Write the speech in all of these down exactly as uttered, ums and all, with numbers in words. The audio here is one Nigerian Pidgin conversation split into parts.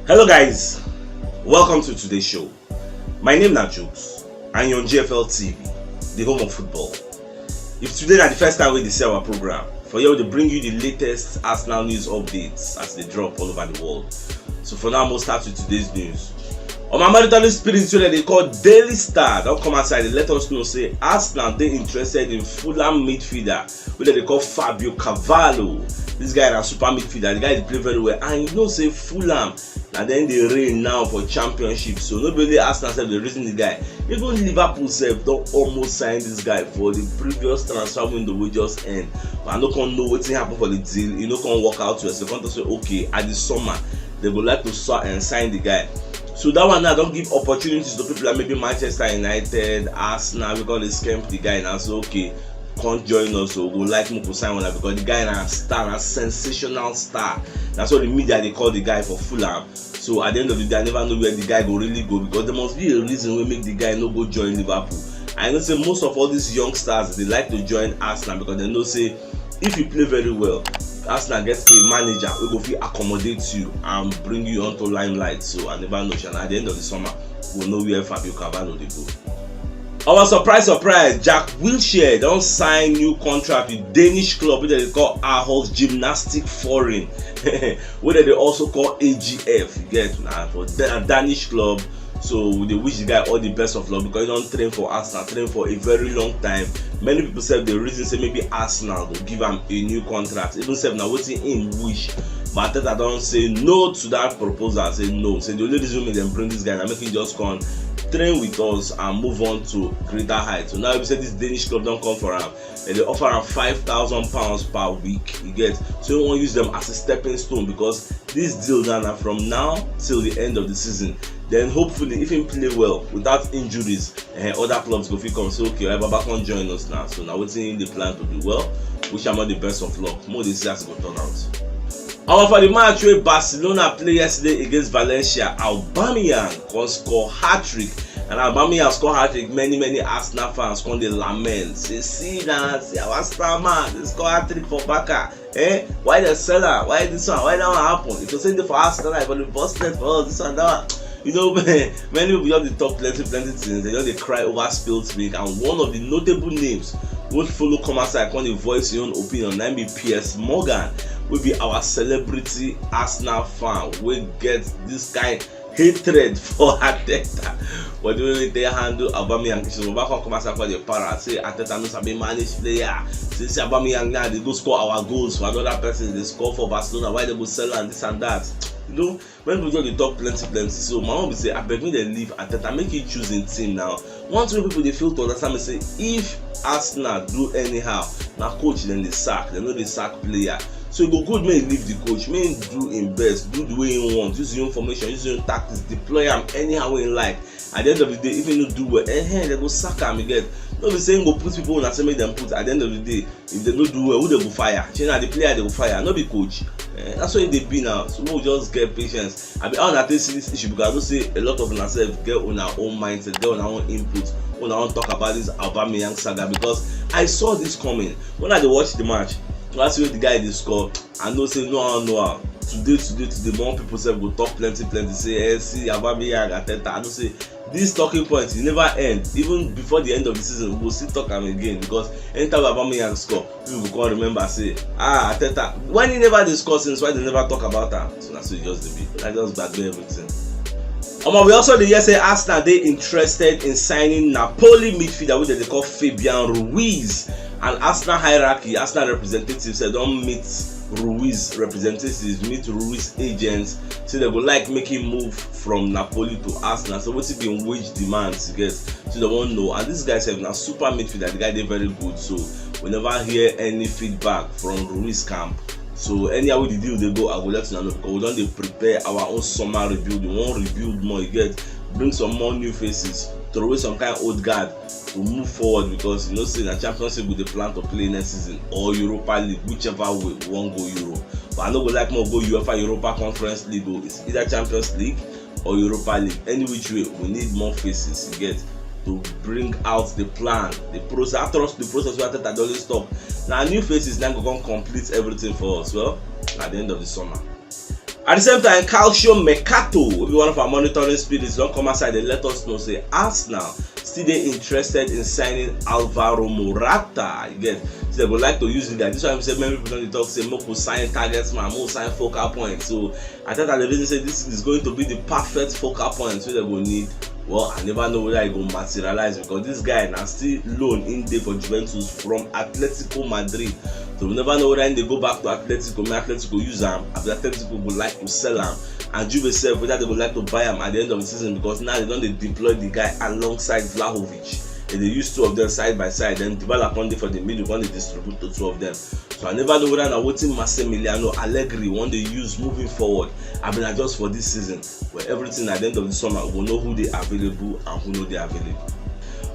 Hello guys, welcome to today's show. My name na Jokes and you're on G F L T V, the home of football. If today na the first time wey you dey see our program, for here we dey bring you the latest Arsenal news updates as they drop all over the world. So for now, we'll start with today's news. On my marital spirit, so that they call Daily Star, don't come outside and let us know say Arsenal dey interested in Fulham midfielder wey dem dey call Fabio Carvalho. This guy na super midfielder. The guy dey play very well, and you know say Fulham na dem dey reign now for championship. So no be only Arsenal sef dey reason the guy. Even Liverpool sef don almost sign this guy for the previous transfer window wey just end. But I no come know wetin happen for the deal. E no come work out well. So come talk say okay, at the summer they go like to sa- and sign the guy. So that one now don give opportunities to people like maybe Manchester United, Arsenal, because they scamp the guy now. So okay, come join us, so we go like make we sign una because the guy na star, na sensational star. That's what the media dey call the guy for Fulham. So at the end of the day, I never know where the guy go really go because there must be a reason wey make the guy no go join Liverpool. I know say most of all these young stars dey like to join Arsenal because they know say if you play very well, Arsenal get a manager wey go fit accommodate you and bring you onto limelight. So I never know, sha. At the end of the summer, we know where Fabio Carvalho dey go. Our surprise, surprise, Jack Wilshere don sign new contract with Danish club wey dem dey call Aarhus Gymnastic Foreign, wey dem dey also call A G F. You get na for Da- Danish club. So we dey wish the guy all the best of luck because he don train for Arsenal, train for a very long time. Many people sef dey reason say maybe Arsenal go give am a new contract. Even sef na wetin him wish. But Arteta don say no to that proposal. Say no. Say the only reason make dem bring this guy na make him just come train with us and move on to greater heights. So now we say this Danish club don come for am. And they offer am five thousand pounds per week. You get, so you wan use them as a stepping stone because this deal now na from now till the end of the season. Then hopefully, if him play well without injuries, eh, other clubs go fit come say okay, oya, baba, come join us now. So na wetin him dey plan to do. Well, wish am all the best of luck. Make we dey see as e go turn out. Our for the match wey Barcelona play yesterday against Valencia, Aubameyang come score hat-trick, and Aubameyang score hat-trick. Many many Arsenal fans come dey lament, say see na, see our star man dey score hat-trick for Barca. Eh, why dem sell am? Why this one? Why that one happen? If you say dey for Arsenal, I go dey burst net for all this and that one. You know, many people just dey talk plenty plenty things. They just dey cry over spilt milk. And one of the notable names wey follow come outside come dey voice him own opinion na be Piers Morgan, wey be our celebrity Arsenal fan wey get this kind hatred for Arteta. But the way wey they handle Aubameyang, so Baba come come outside come dey para say Arteta no sabi manage player. Say see Aubameyang now dey go score our goals for another person dey score for Barcelona. Why they go sell am this and that? You know, when people just dey talk plenty plenty. So my own be say abeg make dem leave Arteta, make he choose him team now. One thing people dey fail to understand me say if Arsenal do anyhow, na coach dem dey sack. Dem no dey sack player. So e go good make he leave the coach, make he do him best, do the way he want, use him own formation, use him own tactics, deploy am anyhow wey he like. At the end of the day, if he no do well, eh, eh, dem go sack am again. No be say he go put people una say make dem put. At the end of the day, if dem no do well, who dem go fire? Shey na the player dem go fire, no be coach. Eh, that's why e dey be now. So make we just get patience. Abi how una take see this issue? Because I know say a lot of una sef get una own mindset, get una own input. Una wan talk about this Aubameyang saga because I saw this coming when I dey watch the match. Last week the guy dey score, I know say no one know am. Today, today, today, more people sef go talk plenty plenty. Say, eh, see Aubameyang, Arteta. I know say this talking point e never end. Even before the end of the season, we go still talk am again because anytime Aubameyang score, people go come remember say, ah, Arteta, when he never dey score since, why they never talk about am? So na so e just dey be. I just gbagbe everything. Omo, we also dey hear say Arsenal dey interested in signing Napoli midfielder wey dem dey call Fabian Ruiz. And Arsenal hierarchy, Arsenal representatives sef don meet Ruiz representatives, meet Ruiz agents, say dem go like make him move from Napoli to Arsenal. So wetin be im wage demands, you get? So dem wan know. And this guy sef na super midfielder, the guy dey very good. So we never hear any feedback from Ruiz camp. So anyhow wey the deal dey go, I go let una know because we don dey prepare our own summer rebuild. We wan rebuild more, you get? Bring some more new faces, throw away some kind old guard to move forward because you know say na Champions League we dey plan to play next season or Europa League, whichever way we wan go Europe. But I no go like make we go UEFA Europa Conference League o. It's either Champions League or Europa League. Any which way, we need more faces, you get, to bring out the plan, the process. After all, the process wey Arteta dey always talk, na new faces na go come complete everything for us. Well, at the end of the summer. At the same time, Calcio Mercato, will be one of our monitoring spirits, don't come outside and let us know say Arsenal still dey interested in signing Alvaro Morata. You get, so they would like to use it. That this one say many people don't talk say Moku sign targets man, Mo sign focal point. So I thought that the reason say this is going to be the perfect focal point so they will need. Well, I never know whether I go materialize because this guy now still loan in day for Juventus from Atletico Madrid. So we never know whether they go back to Atletico, may Atletico use him. After Atletico would like to sell him, and Juve said whether they would like to buy him at the end of the season because now they don't they deploy the guy alongside Vlahovic. And they use two of them side by side. Then Dybala come dey for the middle, come dey distribute to two of them. So I never know whether na wetin Massimiliano Allegri want to use moving forward. I mean, just for this season, where everything at the end of the summer, we know who they available and who no dey available.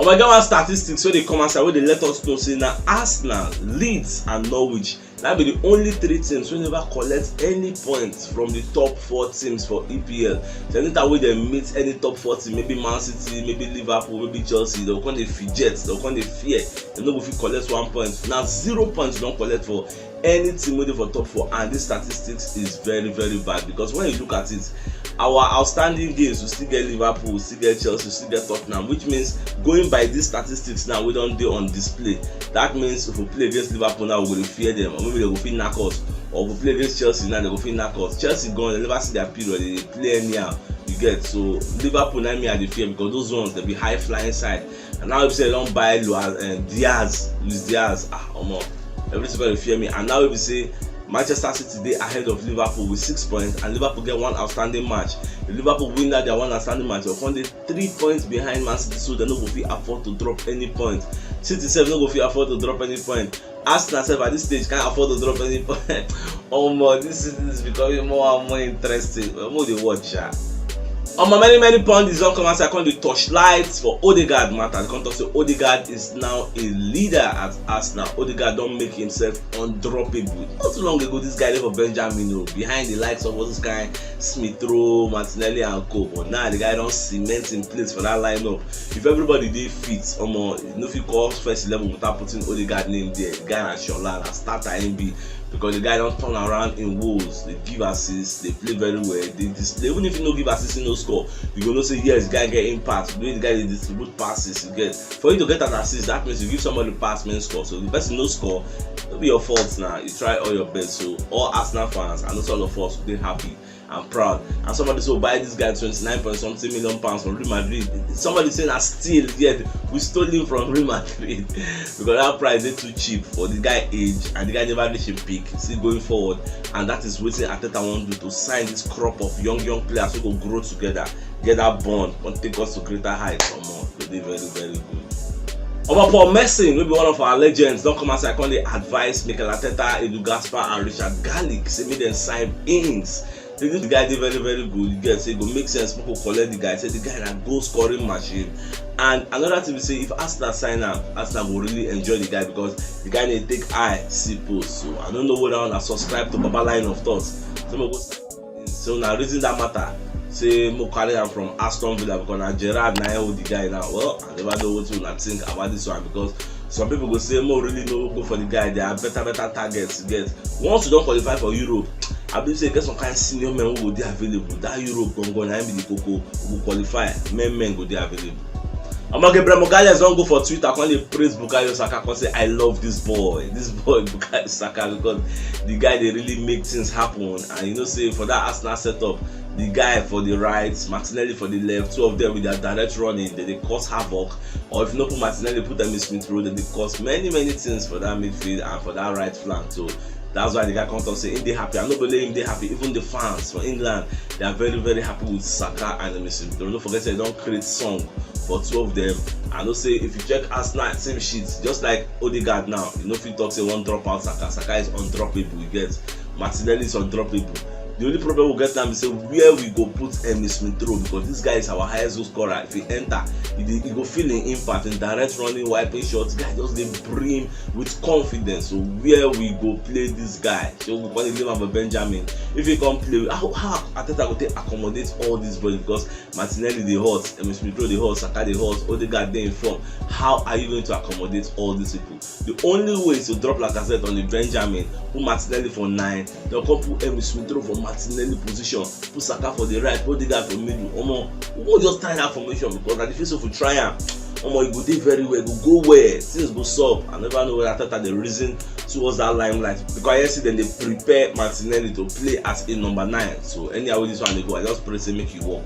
Oh my God, one statistics wey dey come outside wey dey let us know say na Arsenal, Leeds and Norwich na be the only three teams wey never collect any points from the top four teams for E P L. So anytime wey dem meet any top four team, maybe Man City, maybe Liverpool, maybe Chelsea, dem come dey fidget, dem come dey fear. Dem no go fit collect one point. Na zero points dem don collect for any team wey dey for top four, and this statistics is very, very bad because when you look at it, our outstanding games, we still get Liverpool, we still get Chelsea, we still get Tottenham, which means going by these statistics now wey don dey on display, that means if we play against Liverpool now, we go dey fear them, or maybe they go fit knack us, or if we play against Chelsea now, they go fit knack us. Chelsea gone, they never see their period, they dey play anyhow. You get, so Liverpool na me I dey fear because those ones they be high flying side. And now if say they don buy Luis, uh, Diaz, Luis Diaz, ah, omo, everything gonna fear me. And now if you say Manchester City dey ahead of Liverpool with six points, and Liverpool get one outstanding match. If Liverpool win that their one outstanding match, they'll come dey three points behind Man City, so they no go fit afford to drop any point. City sef no go fit afford to drop any point. Arsenal sef at this stage can't afford to drop any point. Oh my, this season is becoming more and more interesting. We're more the watch, yeah. On my many many pundits don't come outside, come the torchlight for Odegaard matter. They come talk say Odegaard is now a leader at Arsenal. Odegaard don't make himself undroppable. Not too long ago, this guy dey for Benjamin, oh, behind the likes of all this guy Smith Rowe, Martinelli and co. But now the guy don't cement in place for that lineup. If everybody dey fit, omo, you no fit call first eleven without putting Odegaard name there. The guy na Shola, na starter him be, because the guy don't turn around in woes. They give assists, they play very well, they display. Even if you no give assist, you no score, you go know say yes, the guy get impact. The way the guy dey distribute passes, you get. For you to get an assist, that means you give somebody pass, man score. So if the person no score, it'll be your fault now. You try all your best. So all Arsenal fans and also all of us, we dey happy and proud. And somebody say, "Oh, buy this guy twenty-nine point something million pounds from Real Madrid." Somebody saying, "I steal, yet we stole him from Real Madrid." Because that price is too cheap for the guy age, and the guy never reach him peak. See going forward, and that is what Arteta want to do, to sign this crop of young young players who go grow together, get that bond, and take us to greater heights. Omo, go dey very very good. Omo, Paul Merson, maybe one of our legends, don't come outside, come dey advise Mikel Arteta, Edu Gaspar, and Richard Garlick. Say make them sign Ings. Say this guy dey very very good. You get, say e go make sense. People collect the guy. Say the guy na goal scoring machine. And another thing we say, if Arsenal sign him, Arsenal will really enjoy the guy because the guy dey take eye see post. So I don't know whether I wanna subscribe to Baba line of thoughts. So we go sign him. So now reason that matter. Say mo carry him from Aston Villa because na Gerrard na him hold the guy now. Well, I never know what you think about this one because some people go say mo really no go for the guy. There are better better targets to get. Once you don't qualify for Europe, I believe say get some kind of senior men who go dey available. That Europe gon go na him be the koko. Who qualify, men men go dey available. Omo, Gabriel Magalhaes don't go for Twitter, come dey praise Bukayo Saka, come say, "I love this boy, this boy Bukayo Saka," because the guy they really make things happen. And you know say for that Arsenal setup, the guy for the right, Martinelli for the left, two of them with their direct running, they, they cause havoc. Or if you no put Martinelli, put Emile Smith Rowe, they, they cause many many things for that midfield and for that right flank. So that's why the guy come talk say him dey happy. I no believe him dey happy. Even the fans for England, they are very very happy with Saka and Emile Smith Rowe. Don't forget say they don't create song for two of them. I know say if you check Arsenal same sheet, just like Odegaard now, you know if you talk say one drop out Saka, Saka is undroppable. You get, Martinelli is undroppable. The only problem we get now is say where we go put Emile Smith Rowe, because this guy is our highest goal scorer. If he enter, he, dey, he go feel an impact in direct running, wiping shots. Guy just dey brim with confidence. So where we go play this guy? So we go leave him for Benjamin. If he come play, how how Arteta go take accommodate all these boys? Because Martinelli dey hot, Emile Smith Rowe dey hot, Saka dey hot, Odegaard dey in form. How are you going to accommodate all these people? The only way is to drop Lacazette on the Benjamin, put Martinelli for nine, then come put Emile Smith Rowe for Martinelli position, put Saka for the right, put Odegaard for middle. Omo, we go just try that formation because na the face of we try am. Omo, e go dey very well, e go go well, things go sup. I never know whether Arteta dey reason towards that limelight because I hear say dem dey prepare Martinelli to play as a number nine. So anyhow wey this one dey go, I just pray say make e work.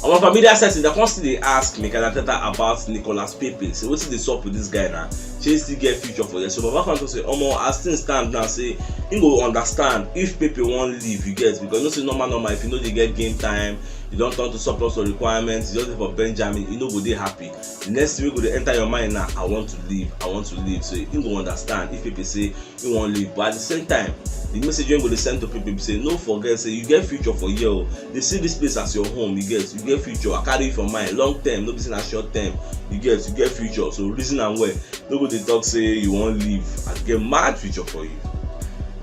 On my familiar setting, dem come still dey ask Mikel Arteta about Nicolas Pepe. Say wetin dey sup with this guy now? Shey he still get future for here? So Baba come talk say, omo, as things stand now, say he go understand if Pepe wan leave, you get, because you know say normal normal, if you no dey get game time, you don turn to surplus of requirements, you just dey for Benjamin, you no go dey happy. The next thing wey go dey enter your mind na, I want to leave, I want to leave. So he go understand if Pepe say he wan leave. But at the same time, the message wey go dey send to people be say, no forget say you get future for here o. Dey see this place as your home, you get, you get future. I carry you for mind, long term, no be say na short term. You get, you get future. So reason am well. No go dey talk say you wan leave. I get mad future for you.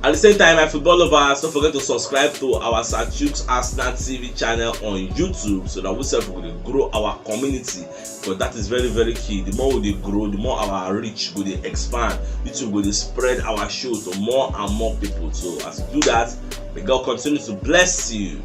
At the same time, my football lovers, don't forget to subscribe to our Sir Chuks Arsenal T V channel on YouTube so that we sef go dey grow our community, because that is very, very key. The more we dey grow, the more our reach go dey expand. YouTube go dey spread our show to more and more people. So as you do that, may God continue to bless you.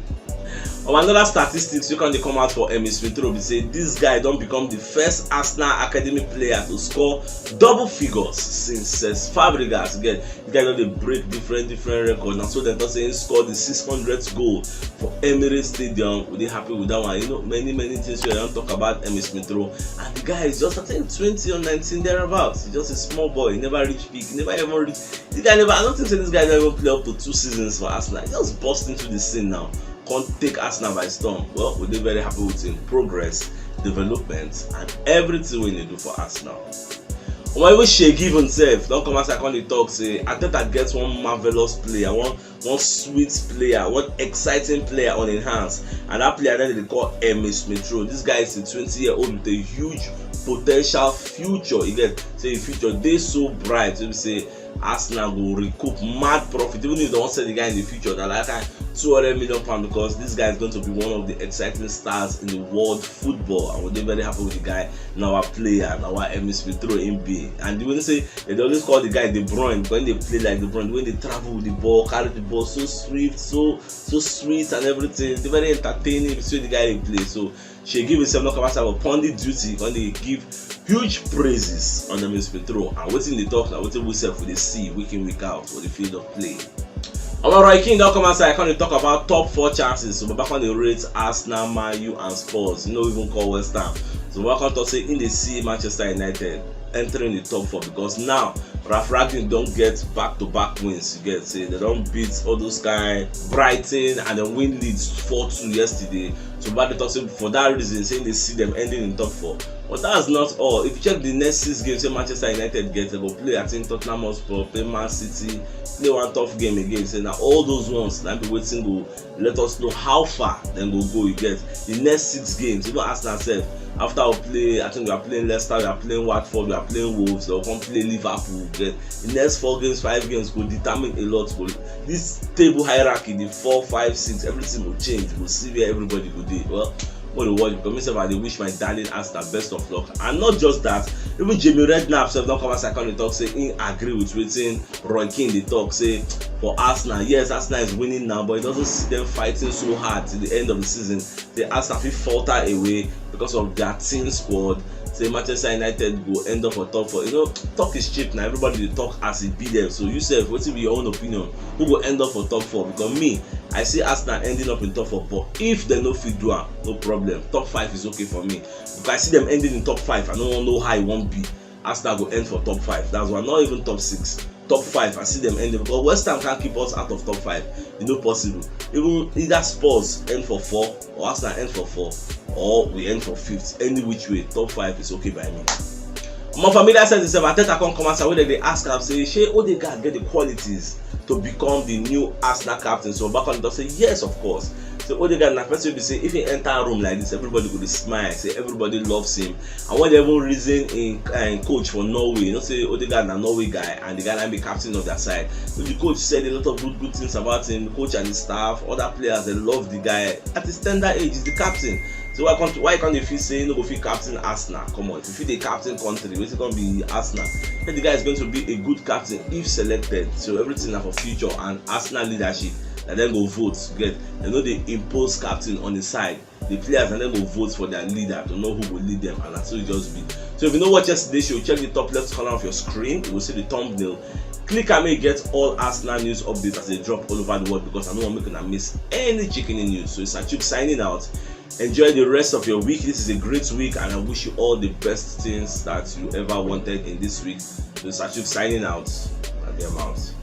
On another statistics wey come dey come out for Emile Smith Rowe be say this guy don become the first Arsenal academy player to score double figures since Cesc Fabregas. Again, the guy don dey break different different records. Na so dem talk say he score the six hundredth goal for Emirates Stadium. We dey happy with that one. You know, many many things wey I don talk about Emile Smith Rowe, and the guy is just, I think, twenty or nineteen thereabouts. He's just a small boy. He never reach peak. He never even reach. The guy never. I don't think say this guy never even play up to two seasons for Arsenal. He just burst into the scene now. Come take Arsenal by storm. Well, we dey very happy with him progress, development, and everything wey he dey do for Arsenal. Omo, even Shey Given sef don come outside come dey talk say Arteta get one marvelous player, one one sweet player, one exciting player on him hands, and that player na dem dey call Emile Smith Rowe. This guy is a twenty year old with a huge potential future. You get, say him future dey so bright wey be say Arsenal go recoup mad profit, even if dem wan sell the guy in the future, na like kind two hundred million pound, because this guy is going to be one of the exciting stars in the world football, and we dey very happy with the guy. Na our player, na our Emile Smith Rowe him be. And the way say dem dey always call the guy De Bruyne, when he dey play like De Bruyne, when he dey travel with the ball, carry the ball so swift, so so sweet and everything, dey very entertaining, so the guy dey play. So Shey Given himself no come outside for pundit duty, come dey give huge praises on Emile Smith Rowe, and wetin he dey talk na wetin we sef we dey see week in, week out for the field of play. Omo, Roy Keane don come outside come dey talk about top four chances. So Baba come dey rate Arsenal, Man U and Spurs. He no even call West Ham. So Baba come talk say he dey see Manchester United entering the top four, because now Ralf Rangnick don get back to back wins. You get, say dem don beat all those kind Brighton and dem win Leeds four two yesterday. So Baba dey talk say for that reason say he dey see dem ending in top four. But that's not all. If you check the next six games wey Manchester United get, dem go play, I think, Tottenham Hotspur, play Man City, play one tough game again. Say na all those ones na be wetin go let us know how far dem go go. You get, the next six games, even Arsenal sef, after we play, I think we are playing Leicester, we are playing Watford, we are playing Wolves, dem go come play Liverpool. You get, the next four games, five games go determine a lot. Go this table hierarchy, the four, five, six, everything go change. We go see where everybody go dey. Well, we dey watch, because me sef I dey wish my darling Arsenal best of luck. And not just that, even Jamie Redknapp sef don come outside come dey talk say he agree with wetin Roy Keane dey talk, say for Arsenal, yes, Arsenal is winning now, but he doesn't see them fighting so hard till the end of the season. Say Arsenal fit falter away because of their thin squad. Say Manchester United go end up for top four. You know, talk is cheap now. Everybody dey talk as e be dem. So you sef, wetin be your own opinion? Who go end up for top four? Because me, I see Arsenal ending up in top four. But if dem no fit do am, no problem. Top five is okay for me. Because I see dem ending in top five, I no wan know how e wan be. Arsenal go end for top five. That's why, not even top six, top five, I see them ending, because West Ham can't keep us out of top five. E no possible. Even either Spurs end for four or Arsenal end for four, or we end for fifth. Any which way, top five is okay by me. My familiar sense is Arteta come come outside wey dem dey ask am say, shey Odegaard get the qualities to become the new Arsenal captain? So Baba come talk say yes, of course. So Odegaard na person wey be say if he enter room like this, everybody go dey smile, say everybody loves him. And when dem even reason him, him coach for Norway, you know say Odegaard na Norway guy, and the guy na be captain of their side. So the coach said a lot of good good things about him. The coach and the staff, other players, dem love the guy. At his tender age, he's the captain. So why can't, why can't they feel say he no go fit captain Arsenal? Come on, if you fit dey captain country, wetin come be Arsenal? Then the guy is going to be a good captain if selected. So everything na for future and Arsenal leadership. Na dem go vote, get? Dem no dey impose captain on the side. The players na dem go vote for their leader to know who go lead them, and na so e just be. So if you no watch yesterday show, check the top left corner of your screen. You go see the thumbnail. Click am, make you get all Arsenal news updates as they drop all over the world, because I no wan make una miss any chicken news. So it's Achuk signing out. Enjoy the rest of your week. This is a great week, and I wish you all the best things that you ever wanted in this week. So it's Achuk signing out. At the amount.